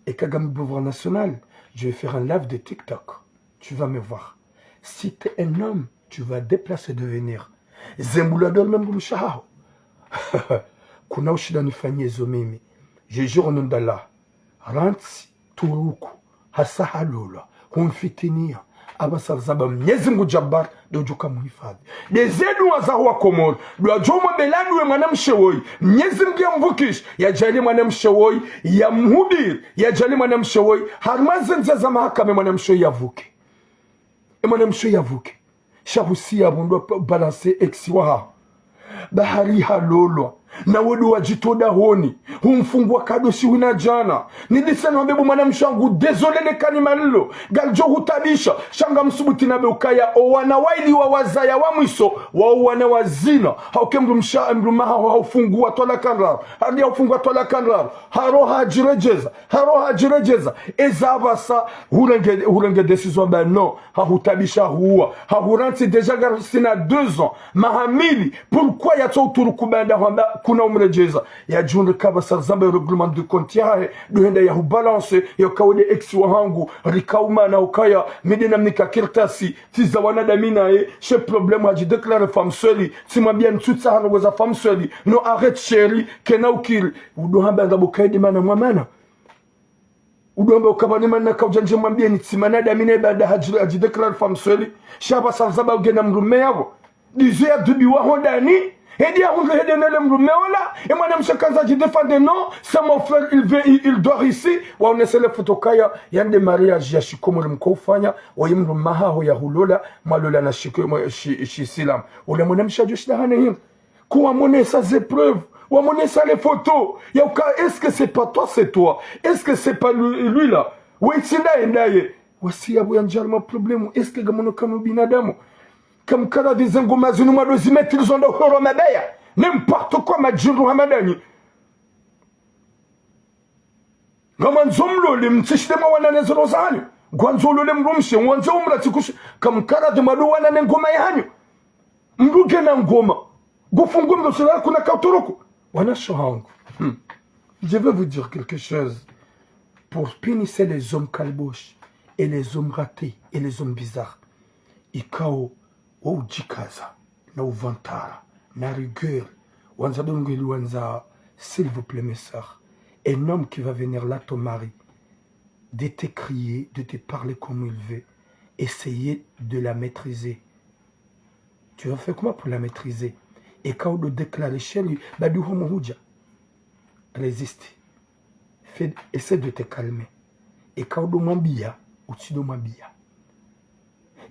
Eka ngami boulevard national, je vais faire un live de TikTok. Tu vas me voir. Si t'es un homme, tu vas déplacer de venir. Zembulwa dole mdrumshe waho. Kuna ushinda nifanye zo mimi. Je jure au nom d'Allah. Rantsi turuku. Hasa halolwa. Humfitiniya. Apvasa rizamba Mnyezi Mngu Jabbar, ndo udjo ka muhifadhwi. Nde ze duwa zaho wa Komori. Duwa djo mwombea duwa ye mwanamshe woyi. Mnyezi Mngu yamvukishe. Yadjaaliye mwanamshe woyi. Yamhubiri. Yadjaaliye mwanamshe woyi. Harumwa ze ndziya za mahakama ye mwanamshe woyi yavuke. Ye mwanamshe woyi yavuke. Sha husiya pvo ndo pa-, balance ex wahaho. Ba hari halolwa. Na wewe ndo wadjitowa dahoni. Humfungwa kado shiwi na djana. Nidise nihambe bo mwanamshe wangu, désolé, lekani malilo. Ngalidjo hutabisha. Sha ngamsubuti nambe ukaya. O wana wayili wa wazaya wa mwiso. Wa o wana wa zina. Hauka mdrumshe, mdrume wahaho hahufungua twalaka ndraru. Handi hahufungua twalaka ndraru. Haroha hadjiredjeza. Haroha hadjiredjeza. Eza apvasa hurenge, hurenge décision ba non. Hahutabisha huwa. Hahurantsi déjà ngasina deux ans. Maha mili. Pourquoi yatso uturuku baanda hwamba kuna umredjeza? Yadjundre ka apvasa rizamba règlement de compte yahe. Ndo hwenda yahubalance. Yauka wewe nde ex wahangu. Rikaumana ukaya. Mi nde namnika kartasi. Tsi za wanadamu naye. She problème hadjidéclaré femme seule. Tsimwambiya ntsutsaha ndrongo za femme seule. Non, arrête chérie. Kena ukiri. Udo hamba ngapvo kaidi mana mwamana. Udo hamba ukapvani mana kaudja ndje mwambiyeni tsi mwanadamu naye baanda hadji-, hadjidéclaré femme seule. Sha apvasa rizamba ugena mdrume yapvo. Ndizo yadhibiwa ho ndani. Hedi yahundru hedi nele mdrume ola. Ye mwanamshe kandza djidéfendre non. C'est mon frère, il vient, il, il dort ici. Waonese le photo kaya. Yande mariage ya shikomori mko ufanya. Waye mdrume wahaho yahulola. Mwalola na shiko-, mwa-, shi-, shisilamu. Ule mwanamshe adjo shinda hane hindri. Ko wamonesa ze preuves, wamonesa les photos. Yauka, est-ce que c'est pas toi, c'est toi? Est-ce que c'est pas lui, lui là? Wewe tsi ndaye, ndaye. Wasi yapvo yandjia harumwa problème. Est-ce que ngamono kanu binadamu? Kamkaradhi ze ngoma zinu mwado zimetri zonda uhoro mabaya. N'importe quoi, madjindru hama ndanyi. Ngamwandzo mlole, mtsishinde mwawanane ze roho zahanyu. Ngwandzo ulole mdrumshe, ngwandzo umratsi kushi, kamkaradhi mwado wanane ngoma yahanyu. Mdru ngena ngoma. Ngufungu mdru shila kuna kauturuku. Wanashe wahangu. Hmm. Je vais vous dire quelque chose. Pour punir les hommes kalbosh et les hommes ratés et les hommes bizarres. Ikao, wo udjikaza, na uvantara, na rigueur, wandza dongo ili wandza, s'il vous plaît, mes sœurs, un homme qui va venir là, ton mari, de te crier, de te parler comme il veut. Essayer de la maîtriser. Tu vas faire comment pour la maîtriser? Eka udo déclarer chez lui, badi homo hudja. Résiste. Fais, essaie de te calmer. Eka udo mwambia, utsido mwambia.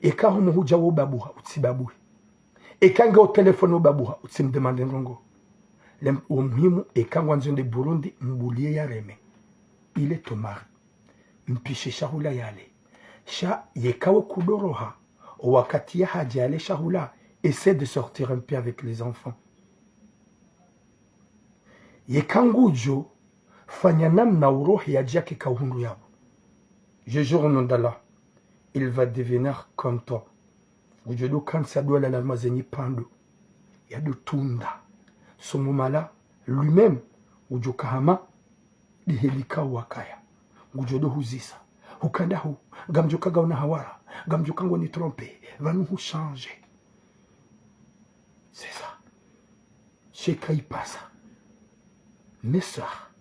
Eka homo hudja wo babuha, utsibabuhe. Eka nge o téléphone wo babuha, utsimdemande ndrongo. Le, wo muhimu, eka ngwandzo yende Burundi, mbulie yareme. Il est ton mari. Mpishe shahula yale. Sha yeka we kudoroha, o wakati yahadja yale shahula, essaie de sortir un peu avec les enfants. Yeka ngudjo, fanya namna urohe yadje yake ka uhundru yapvo. Je jure au nom d'Allah, il va devenir comme toi. Ngudjo do kantsi yado lala harumwa zenyi pando. Yado tunda. Somo mala, lui-même, ngudjo kahama, dihelika wakaya. Ngudjo do huzisa. Hukanda hu, ngamdjo ka ngauna hawara, ngamdjo ka ngoni tromper, pvanu hu changer. C'est ça. Sheka ipasa. Mes sœurs,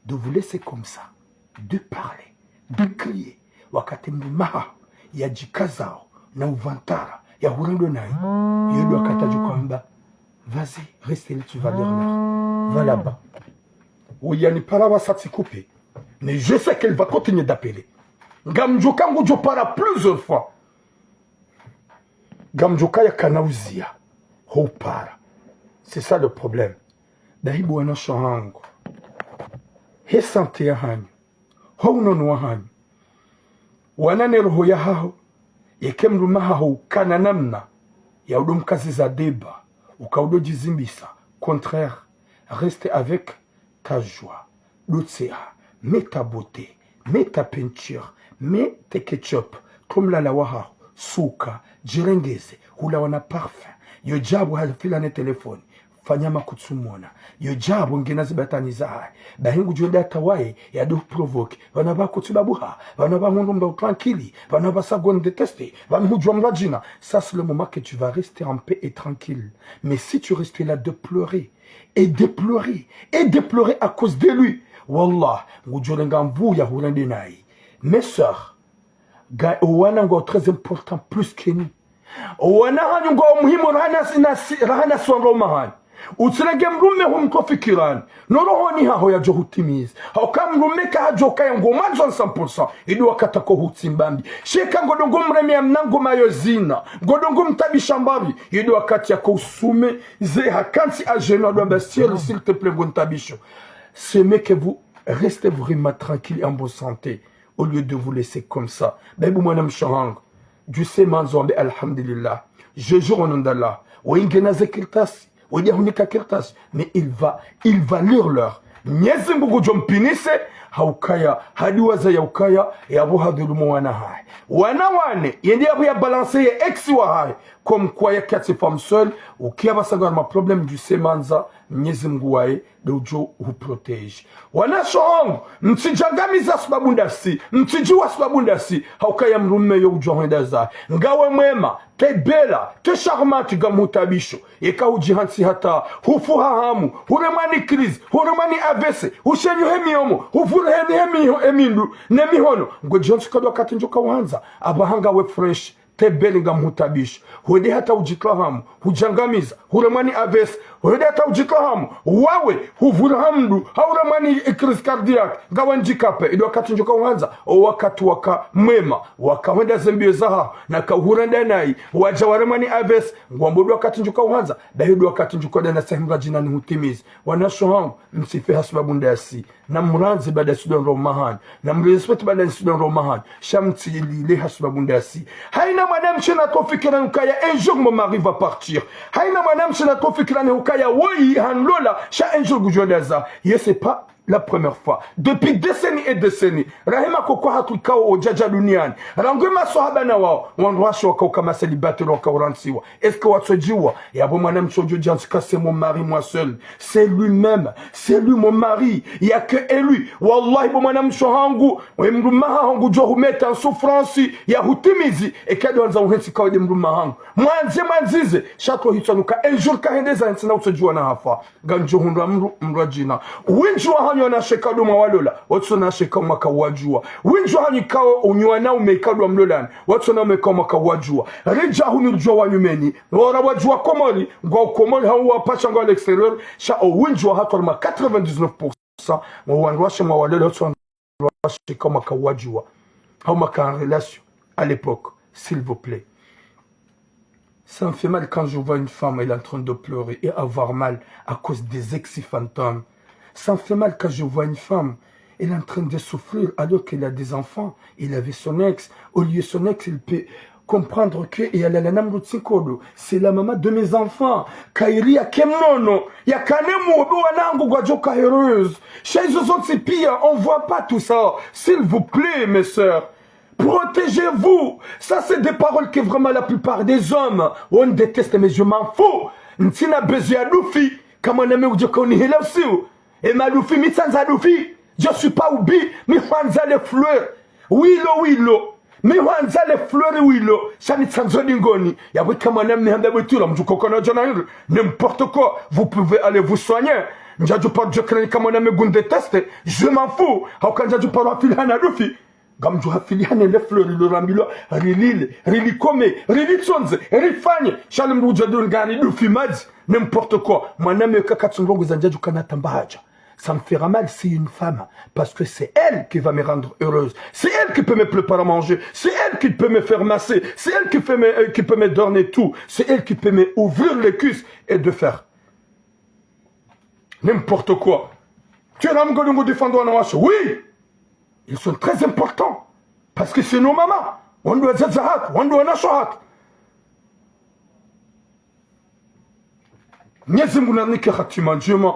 de vous laisser comme ça, de parler, de crier. Wakati mdrumaha yadjikazao na uvantara, yahurendo nayi, yedo wakati adjo kwamba, vas-y, reste là, tu vas lire l'heure. Va là-bas. Oyi yani para wa sati coupé. Mais je sais qu'elle va continuer d'appeler. Ngamdjo ka ngudjo para plusieurs fois. Ngamdjo kaya kana uzia. Ho para. C'est ça le problème. Dahibu wanasho hangu. He santé yahanyu. Ho unono wahanyu. Wana ne roho yahaho. Yeke mdrumahaho ukana namna ya udo mkaziza deba. Uka udo djizimbisa. Contraire. Reste avec ta joie, do tseha, mets ta beauté, mets ta peinture, mets tes ketchup, tro mlala wahaho, suka, djirengeze, hula wana parfum, yo djabu hafila ne téléphone, fanya makutsumona, yo djabu ngena zibatani zahahe, bahi ngudjo enda hata waye, yado provoquer, pvanu pvakutsi babuha, pvanu pvahundru mba tranquille, pvanu pvasa go ndeteste, pvanu hudjuwa mradjina, ça c'est le moment que tu vas rester en paix et tranquille. Mais si tu restes là de pleurer, et de pleurer, et de pleurer à cause de lui. Wallah, ngudjo renga nvu ya hurende nayi. Mes sœurs, ga, owana ngwao très important plus que nous. Owana hanyu ngwao muhimu rahana si, na si, rahana si wandru waume hanyu. Utsirenge mdrume humtro fikirani. No rohoni haho yadjo hutimiza. Hauka mdrume kahadjo kaya ngo mwandzo cent pour cent. Ido wakati ako hutsi mbambi. Sheka ngodo ngo mreme ya mnango mayo zina. Ngodo ngo mtabisha mbapvi. Ido wakati yako usume. Ze hakantsi à genoux, ado amba ciel, s'il te plaît, ngo ntabisho. C'est mieux que vous restez vraiment tranquille et en bonne santé, au lieu de vous laisser comme ça. Bahi bo mwanamshe hangu, djuse mandzo wambe alhamdulillah. Je jure au nom d'Allah. Wengena ze kartasi, wedja hunika kartasi. Mais il va, il va lire l'heure. Mnyezi Mungu ngudjo mpinise, haukaya, hadiwaza ya ukaya, yapvo hadhulumu wana hahe. Wana wane, yende yapvo ya balance ye ex wahahe. Comme quoi ya kiasi femme seule, ukia pvasa ngwana ma problème djuse mandza, Mnyezi Mungu waye, ndo udjo hu protéger. Wanasho hangu, mtsidjangamiza sababu ndasi, mtsidjuwa sababu ndasi, haukaya mdrume yo udjuwa hwenda zahe. Ngawe mwema, t'es belle, t'es charmante, ngamhutabisho. Yeka hudjihantsi hata, hufuha hamu, huremwa ni crise, huremwa ni A V C, hushenyuhe mihomo, huvuriheni he miho-, he mindru, ne mihono. Ngodjihantsi kado wakati ndjo ka uhandza, apvaha ngawe fresh. T'es belle ngamhutabisho. Hwende hata udjitwa hamu, hudjangamiza, huremwa ni A V C. Hwende hata udjitwa hamu, wawe, huvura hamdu, hauremwa ni crise cardiaque, ngawe handicapé. Ido wakati ndjo ka uhandza, o wakati waka mwema, waka hwenda ze mbio zahaho, na ka uhurenda nayi, wadja waremwa ni A V C, ngwambo ido wakati ndjo ka uhandza, bahi ido wakati ndjo ka uhandza na sehemu radjina ni hutimizi. Wanasho hangu, mtsife ha sababu ndasi. Na mrandze baada si ndo wandru waume hanyu. Na mrespecte baada si ndo wandru waume hanyu. Sha mtsilile ha sababu ndasi. Haina mwanamshe na tofikira nkaya un jour mon mari va partir. Haina mwanamshe na tofikira ne ukaya woyi hanlola sha un jour ngudjo enda zahe. Ye c'est pas la première fois. Depuis décennies et décennies. Rahima koko hatru kao odjadja duniani. Rangu maswahaba na wao. Wandru washe wakao kama célibataire wakao rantsiwa. Est-ce que watsodjuwa? Yapvo mwanamshe udjo djantsi ka c'est mon mari moi seul. C'est lui-même. C'est lui mon mari. Il y a que et lui. Wallahi, bo mwanamshe hangu, we mdrume hangu djo humettre en souffrance, ya hutimizi, eka ndo wandza uhentsi kawe nde mdrume hangu. Mwandze, mwandzize, sha tro hitswa nuka, un jour ka hende zahe ntsi na utsodjuwa na hafa. Ngandjo hundra mdru, mdru adjina. Wendji wa hanyu wanawashe ikao ndo mwawalola, watsona washe ikao mwaka wadjua. Wendji wahanyu ikao unyi wanaume ikao ndo wamlolani, watsona wanaume ikao mwaka wadjua. Ridja hunu ridjua wanyumeni, wora wadjua Komori, ngwao Komori, hau wapasha ngwao à l'extérieur, sha owendji wahatru harumwa quatre-vingt-dix-neuf pour cent, ngwao wandruwashe mwawalola, watsona wandruwashe ikao mwaka wadjua. Hau mwaka en relation, à l'époque, s'il vous plaît. Ça me fait mal quand je vois une femme, elle est en train de pleurer et avoir mal à cause des ex fantômes. Ça me fait mal quand je vois une femme, elle est en train de souffrir alors qu'elle a des enfants. Elle avait son ex. Au lieu son ex, il peut comprendre que et elle a la namru tsinkodo. C'est la maman de mes enfants. Kairi ya kemnono. Ya kane mwodo wanangu ngwadjoka heureuse. Sha izo zontsi pia, on voit pas tout ça. S'il vous plaît, mes sœurs. Protégez-vous. Ça, c'est des paroles que vraiment la plupart des hommes, on déteste, mais je m'en fous. Ntsina besoin ya dufi. Kama na me udje kauni hela usiu. E madufi, mi tsandza dufi. Je suis pas ubi, mi hwandza les fleurs. Wilo, wilo. Mi hwandza les fleurs, wilo. Sha mi tsandzo dingoni. Ya bwe kama na me handa bwe tula, mdjuko kona jona hindru. N'importe quoi. Vous pouvez aller vous soigner. Ndjadju pa djokre kama na me gun déteste. Je m'en fous. Hauka ndjadju pa rafili hana dufi. Ngamdjo hafili hane les fleurs, lo rambilwa, rilile, rilikome, rilitsondze, rifanye. Sha le mdru udja dun ngari dufi madzi, n'importe quoi. Mwana me kaka tsundrongo za ndjadju kana tamba hadja. Ça me fera mal si une femme, parce que c'est elle qui va me rendre heureuse. C'est elle qui peut me préparer à manger. C'est elle qui peut me faire masser. C'est elle qui peut me, euh, qui peut me donner tout. C'est elle qui peut me ouvrir les cuisses et de faire N'importe quoi. Tu es là, mgodi ngo défendre wanawashe. Oui. Ils sont très importants. Parce que c'est nos mamans. Wandru wadzadze hatru, wandru wanashe hatru. Mnyezi Mungu narinike hatima ndjema.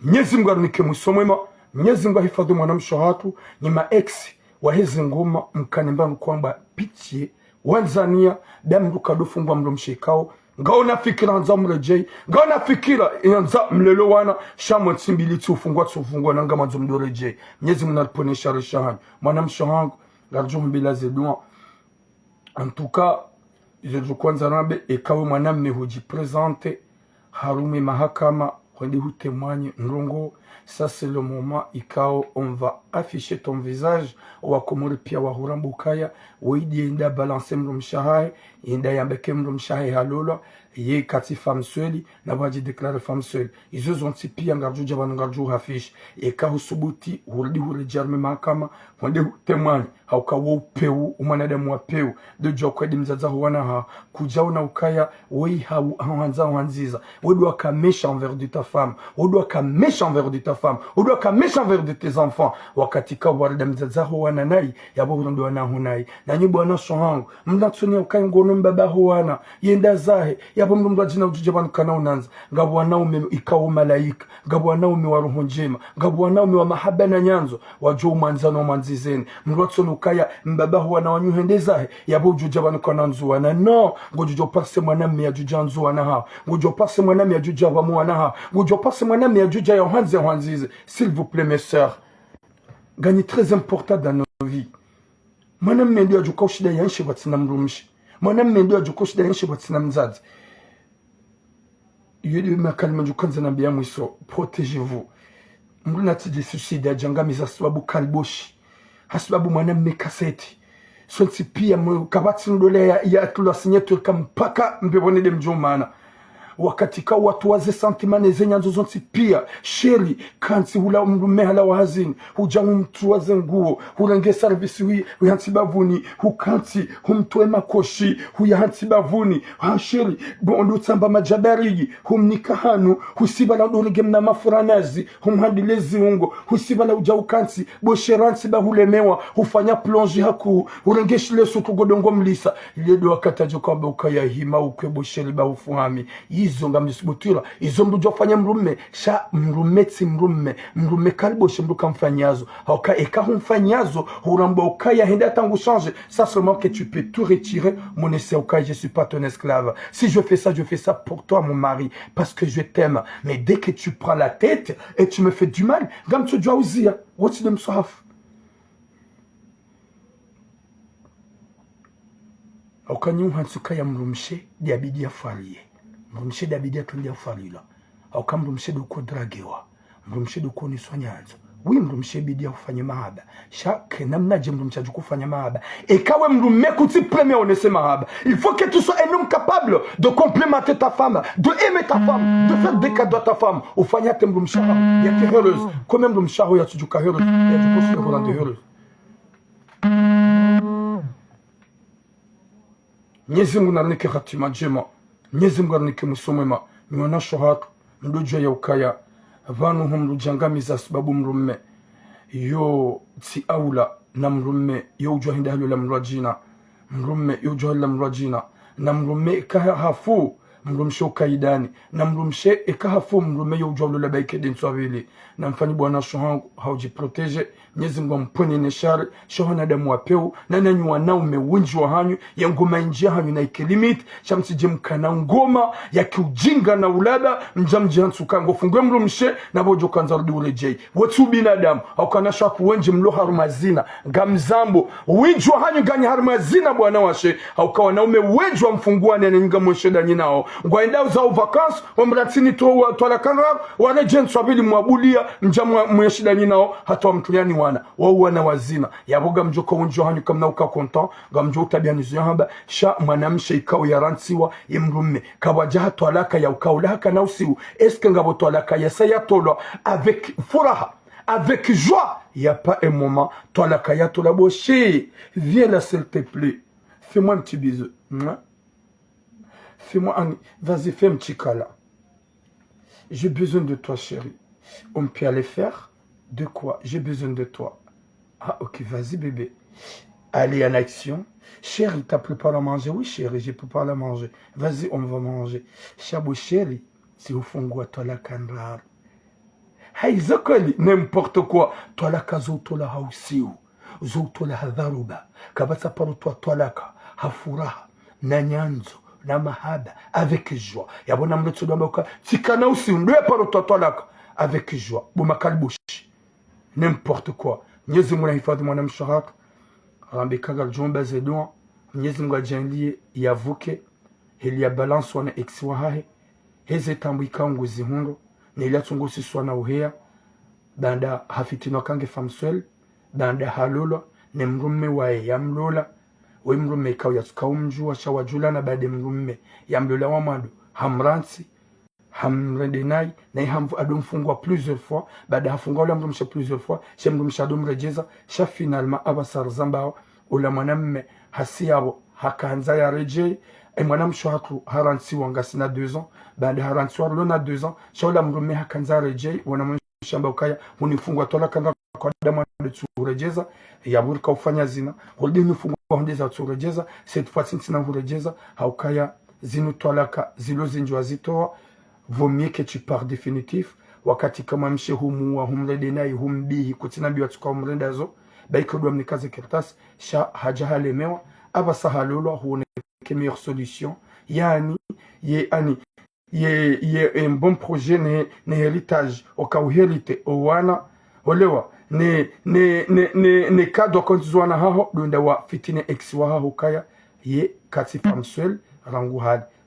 Mnyezi Mungu arinike mwiso mwema. Mnyezi Mungu ahifadhi mwanamshe hatru. Nyi ma ex, waheze ngoma, mkane mbanu kwamba pitié. Wandzania, da mdru kadofungwa mdrumshe ikao. Ngaona fikira handza mredjei. Ngaona fikira handza mlele wana. Sha mwe ntsi mbili tsi ufungwa, tsi ufungwa, na ngamwandzo mdo redjei. Mnyezi Mungu nariponeshe risha hanyu. Mwanamshe hangu, ngaridjo humbila ze dua. En tout cas, izo djo kwandza nambe, eka we mwanamme hudji présenter harumwa ye mahakama, hwende hutémoigner ndrongo, ça c'est le moment ikao on va afficher ton visage, Wakomori pia wahuramba ukaya, we idi yenda balancer mdrumshe hahe, yenda yambe ke mdrumshe hahe halolwa, ye katsi femme seule, na pvo hadji déclarer femme seule. Izo zontsi pia ngaridjo dja pvanu ngaridjo uhafishi. Eka husubuti, hurudi huredjei harumwa ye mahakama, hwende hutémoigner. Hauka wo upvewu, umwanadamu wa pvewu, ndo djuwa kwedi mdzadze ho wana ha, kudjaona ukaya, woyi hau, hau handza, hau handziza. Wo ndo waka méchant envers de ta femme. Wo ndo waka méchant envers de ta femme. Wo ndo waka méchant envers de tes enfants. Wakati ka warida mdzadze ho wana nayi, yapvo hurenda wana ho nayi. Na nyi bwana sho hangu, mnatsoni ukaya ngono mbaba ho wana, yenda zahe, yapvo mdru mdru adjina udjudja pvanu kana unandza. Ngapvo wanaume ikao malaika. Ngapvo wanaume wa roho ndjema, ngapvo wanaume wa mahaba na nyandzo, wadjo umwandza no umwandzizeni. Mdru atsoni ukaya mbaba ho wana wanyu hende zahe, yapvo udjudja pvanu kana ndzuwana. Non, ngodjo djo passer mwanamme yadjudja ndzuwana ha. Ngodjo passer mwanamme yadjudja pvamwe wana ha. Ngodjo passer mwanamme yadjudja ya hwandze hwandzize. S'il vous plaît, mes sœurs. Nganyi très important dans nos vies. Mwanamme ndo yadjo ka ushinda yenshi pvatsina mdrumshe. Mwanamme ndo yadjo ka ushinda yenshi pvatsina mdzadze. Iyo ndo makalima ndjo kwandza nambe ya mwiso, protégez-vous. Mdru natsidje suicide, adjangamiza hasibabu kaliboshi. Hasibabu mwanamme kaseti. Sontsi pia mwe, kapvatsi ndole ya, ya tula signature ka mpaka mbepvoni nde mdjo mana. Wakati ka watru wa ze sentiment ne ze nyandzo zontsi pia, chéri, kantsi hula mdrume halawa hazini, hudja humtruwa ze nguo, hurenge service wi, wi hantsi bavuni, hukantsi, humtruwe makoshi, huya hantsi bavuni, ha chéri, bon, ndo tsamba madji ya baridi, humnika hanu, husiba la ndo renge mna mafura nazi, humhandile ziungo, husiba la udja ukantsi, bo chéri hantsi ba hulemewa, hufanya plonge haku, hurenge shile sutu godongo mlisa, ile ndo wakati adjo kwamba ukaya hima ukwe bo chéri ba ufuhami. Izo ngamdjo subutu ila. Izo mdru djo fanya mdrume. Sha mdrume tsi mdrume. Mdrume kaliboshi mdru kamfanyazo. Hauka eka humfanyazo, huramba ukaya hende hata ngu changer. Ça seulement que tu peux tout retirer. Mon ese ukaya, je suis pas ton esclave. Si je fais ça, je fais ça pour toi, mon mari. Parce que je t'aime. Mais dès que tu prends la tête et tu me fais du mal, ngamtsudjua uzia. What's the mswahafu? Hauka nyi uhantsi ukaya mdrumshe, ndo yabidi yafwariye. Mdrumshe ndo yabidi yatrende yafwarilwa. Hauka mdrumshe ndo uko draguewa. Mdrumshe ndo uko oneswa nyandzo. Oui, mdrumshe bidi ya ufanye mahaba. Sha ke namnadje mdrumshe adjo kufanya mahaba? Eka we mdrume kutsi premier onese mahaba. Il faut que tu sois un homme capable de complémenter ta femme, de aimer ta femme, de faire des cadeaux à ta femme. Ufanye hata mdrumshe haho yake heureuse. Comme mdrumshe haho yatsudjuka heureuse, yadjuko se rendre heureuse. Mnyezi Mungu narinike hatima ndjema. Mnyezi Mungu arinike mwiso mwema. Nyi wanashe hatru, mdodjuwa ya ukaya pvanu humdru djangamiza sababu mdrume yo tsi aula, na mdrume yo udjuwa hinda halola mdru wa djina. Mdrume yo udjuwa halola mdru wa djina. Na mdrume eka hafu, mdrumshe uka idani. Na mdrumshe eka hafu, mdrume yo udjuwa ulola baike de ntswa pvili. Na mfanyi bwana sho hangu, haudji protéger. Mnyezi Mungu ampvonese shari, sha wanadamu wa pewu, na nanyi wanaume wendji wa hanyu, ye ngoma indji ya hanyu na ike limite, sha mtsidje mkana ngoma ya kiujinga na ulaba, mdja mdji hantsu ka ngo fungwe mdrumshe, na pvo djo kandza rudi uredjeyi. Wotsi ubinadamu, hauka wanashe hatru wendji mlo harumwa zina, ngamzambo, wendji wa hanyu nganyi harumwa zina bwana washe, hauka wanaume wendji wa mfunguwa ne nyi ngamweshe danyi nawo. Ngwaenda uza u vacances, wamratsini to wa twalaka ndraru, waredjeyi ntswa pvili mwabuliya, mdja mwa mweshe danyi nawo, hata wamtuliyani wana, wa wana wa zina. Yapvo ngamdjo ka wendji wa hanyu kamna uka content, ngamdjo utabiya nizo ya hamba, sha mwanamshe ikao yarantsiwa, ye mdrume, kapvwadja ha twalaka ya ukao la haka na usiu, est-ce que ngapvo twalaka yasa yatolwa avec furaha, avec joie? Y a pas un moment, twalaka yatolwa bo chéri, viens là s'il te plaît, fais-moi un petit bisou. Mouah. Fais-moi un, vas-y, fais un petit câlin. J'ai besoin de toi, chérie. On peut aller faire ? De quoi ? J'ai besoin de toi. Ah, ok, vas-y, bébé. Allez, en action. Chérie, t'as préparé à manger ? Oui, chérie, j'ai préparé à manger. Vas-y, on va manger. Sha bo chéri, tsi ufunguwa twalaka ndraru. Hayizo kweli, n'importe quoi. Twalaka zo utolwa ha usiu, zo utolwa ha dharuba. Kapvatsi paro twa twalaka ha furaha, na nyandzo, na mahaba, avec joie. Yapvo namlotso dwamba uka, tsi kana usiu, ndo ya paro twa twalaka, avec joie. Bo makalibushi. N'importe quoi. Mnyezi Mungu nahifadhwi mwanamshe hatru. Rambe ka ngaridjo omba ze dua. Mnyezi Mungu adjaanliye yavuke. Heli ya balance wa na ex wahahe. Heze taabu ikao nguzihundro. Ne heli ya tsungo siswa na uheya. Baanda hafitinwa ka nge femme seule. Baanda halolwa. Ne mdrume waye yamlola. We mdrume ikao yatsuka umdjuwa sha wadjuwana baanda mdrume yamlola wa mwando. Hamrantsi. Hamrende nayi, nayi hamvu ado mfungwa plusieurs fois, baanda hafunga ula mdrumshe plusieurs fois, she mdrumshe ado mredjeza, sha finalement apvasa rizambao, ula mwanamme hasi yapvo, hakandza yaredjeyi, e mwanamshe hatru harantsiwa ngasina deux ans, baanda harantsiwa rilo na deux ans, sha ula mdrume hakandza yaredjeyi, wana mwanamshe hamba ukaya, hunifungwa twalaka ndraru kwa damu ndo tsuhuredjeza, yapvo rika ufanya zina, hurudi hunifungwa hunde za tsuhuredjeza, cette fois-ci ntsina huredjeza, haukaya, zinu twalaka zilo zindji wazitowa, vaut mieux que tu pars définitif, wakati kamwe mshe humuwa, humrende nayi, humbihi, kutsina mbi watsuka humrenda zo, baike udwa mnika ze kartasi, sha hadja halemewa, apvasa halolwa, huoneke meilleure solution, yaani, ye, ani, ye, ye, un bon projet ne, ne héritage, oka uhérité, owana, olewa, ne, ne, ne, ne, ne cadeau konti zwana haho, ndo wenda wafitine ex wahaho kaya, ye katsi femme seule, rangu hali.